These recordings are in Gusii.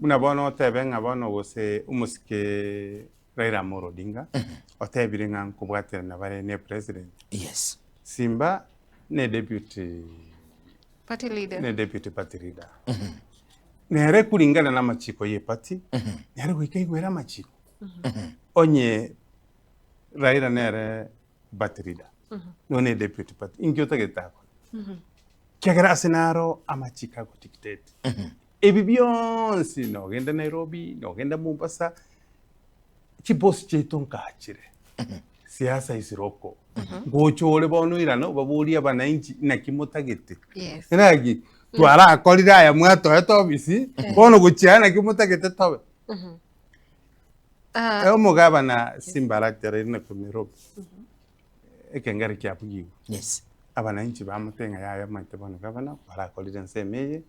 Buna bono otebe ng'a bono gose omosike Raila Amolo Odinga otebire ng'a nkobwaterana bare ne president. Yes. Simba ne deputy Party leader. ne deputy party leader. Nere kulingana na amachiko ye party, nere goika aigwere amachiko. Onye Raila nere party leader, nonya ne deputy party, inki otagete akore? Kiagera ase naro amachiko ago dictate. Ebi bionsi nogende Nairobi, nogende Mombasa, chibosi chiaito nkachire, siasa is local. Ngocha ore bono oirane obaborie abananchi naki motagete. Yes. Naki twarakorire aya mwatoete ofisi, bono gochia aya naki motagete tobe. Ah, Omogabana Simba Arati araire na korwa Nairobi, ekengere kiabugigwe. Yes. Abananchi bamotebia ng'a yaya omanyete bono gavana kwarakorire ensemo eye,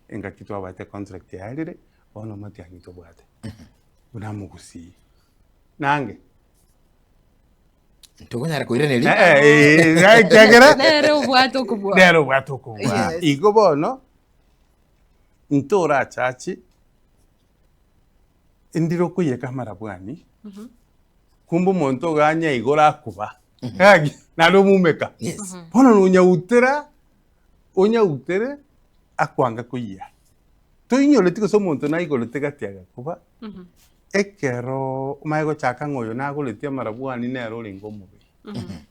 engaki twabwate contract yarire, bono omatiang'i tobwate. Buna omogusii. Nange. Ntokonyara koiraneria. Eh, eh, ekiagera Nere obwate okobua. nere obwate okobua. Yes. Igo bono, ntorachachi, Indire okoiyeka amarabwani, kumbe omonto iga anyaigore akuba, gaki naende omumeka. Yes. Bono nonyautera, onyautere akwanga koiyia. Toinyoreti gose omonto naigorete gati agakuba, ekero omanye gochaka ng'a oyo nagoreti amarabwani nere orenge omobe.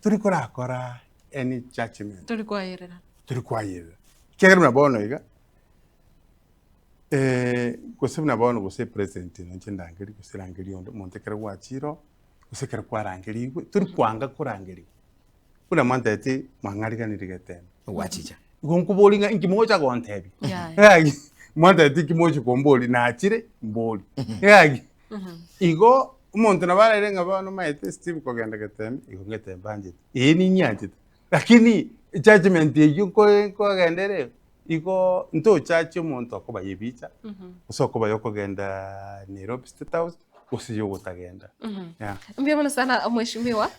Tori korakora any judgement. Tori kwayerera. Tori kwayerera. Ekiagera buna bono iga. Gose buna bono gose president inche ndangerie gose rangeria onde, omonto ekero gwachire oo, gose ekero kwarangerigwe, tori kwanga korangerigwa. Buna mwantebetie mwang'ariganirie getembe. Gwachicha. Igo nkoboria ng'a inki mogocha gontebia? Yaya. Gaki, mwantebetie inki mogochi komboria, nachire mbori. Gaki, igo omonto nabo araire ng'a bono omanyete Steve kogenda getembe, igo ngetembe anchete, ee ninyianchete, lakini ejudgement eywo nko nkogenda ere. Igo ntochache omonto okoba y'ebicha, gose okoba y'okogenda Nairobi State House, gose y'ogotagenda. Yeah. Mbuya mono sana mheshimiwa.